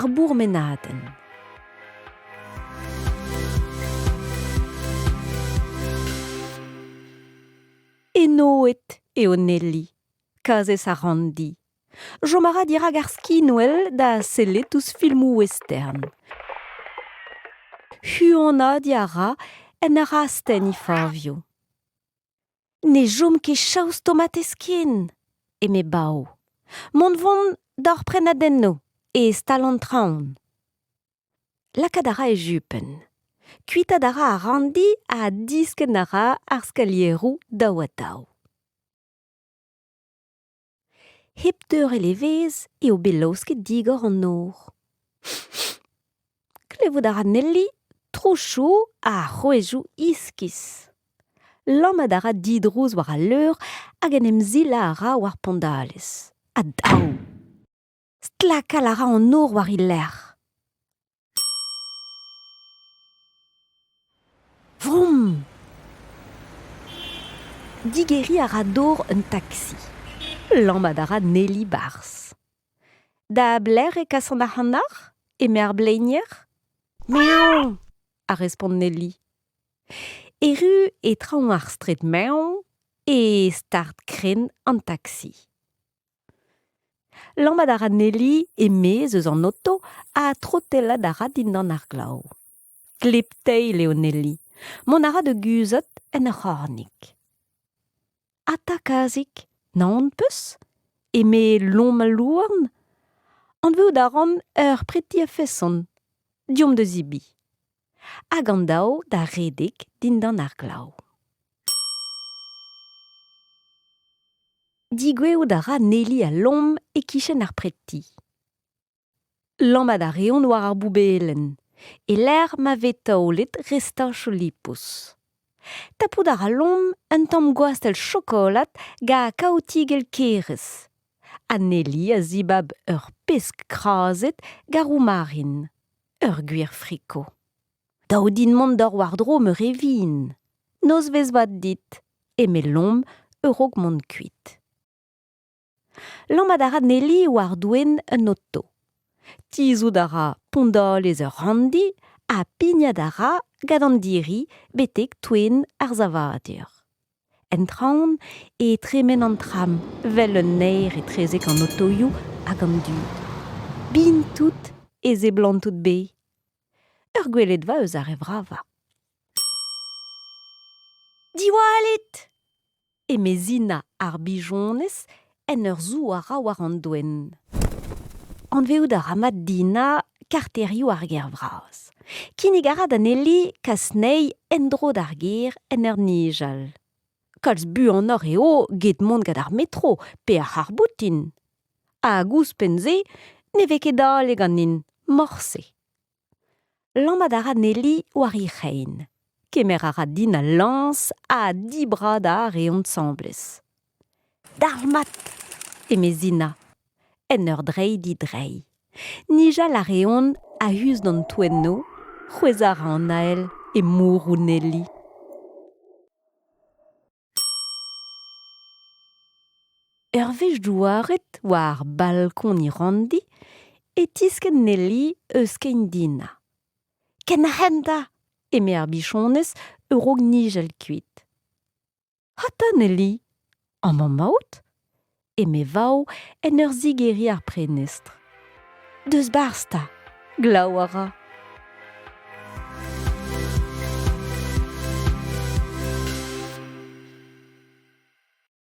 Ar bourmenadenn. Enoet eo Nelly, kazez ar ranndi. Chom a ra dirak ar skinwel da sellet ouzh filmoù western. Huanadiñ a ra en ur astenn he favioù. Ne chom ket chaous tomatez ken, eme Bao. Mont 'vont d'hor prenadennoù e stal an traoñ. Lakaat a ra e jupenn. Kuitaat a ra ar ranndi ha diskenn a ra ar skalieroù daou-ha-daou. Hep teurel evezh eo bet laosket digor an nor. Klevout a ra Nelly trochoù ha c'hwezhioù iskis. Lammat a ra didrouz war al leur hag en em silañ a ra war pondalez. Ha daou! Stlakal a ra an nor war he lerc'h. Vroom! Digeriñ a ra dor un taksi. Lammat a ra Nelly 'barzh. Da belec'h e kasan ac'hanoc'h? eme ar blenier. Miaou! a respont Nelly. Erru e traoñ ar straed Meañ e start krenn an taksi. Lammat a ra Nelly e-maez eus an oto ha trotellat a ra dindan ar glav. Gleb-teil eo Nelly. Mont a ra da guzhat en ur c'hornig. Ata kazig, naon 'peus ? eme Lom al Louarn. Anvezout a ran ur preti a-feson. Deomp da zebriñ. Hag an daou da redek dindan ar glav. Degouezhout a ra Nelly ha Lom e-kichen ar predti. Lammat a reont war ar boubelenn, e-lec'h ma vez taolet restachoù lipous. Tapout a ra Lom un tamm gwastell chokolad gant kaotigell kerez. Ha Nelly a zibab ur pesk krazet gant roumarin. Ur gwir friko. Dav din mont d'or war-dro ma re vin. Nozvezh vat dit, eme Lom a-raok mont kuit. Lammat a ra Nelly war doenn un oto. Tizhout a ra pondalez ur ranndi ha pignat a ra gant an diri betek toenn ar savadur. En traoñ e tremen an tram 'vel un naer etrezek an otoioù hag an dud. Bin-tout e seblantout bezañ. Ur gweledva eus ar re vravañ. Diwallit ! eme Zina ar bijonez en ur zouarañ war an doenn. Anvezout a ra mat Dina karterioù ar gêr vras. Kinnig a ra da Nelly kas anezhi en-dro d'ar gêr en ur nijal. Kalz buanoc'h eo get mont gant ar metro pe ar c'harr-boutin. Hag ouzhpenn-se ne vez ket dale ganin, morse. Lammat a ra Nelly war he c'hein. Kemer a ra din al lañs ha dibradañ a reont asambles. Dalc'hmat ! eme Zina, en ur dreiñ-didreiñ. Nijal a reont a-us d'an toennoù, c'hwezhañ a ra an ael e mourroù Nelly. Ur wech douaret war balkon he ranndi e tiskenn Nelly eus kein Dina. Ken arc'hentañ ! eme ar bichonez a-raok nijal kuit. Ata Nelly, amañ 'maout ? eme Vao en ur zigeriñ ar prenestr. Deus 'barzh 'ta, glav a ra.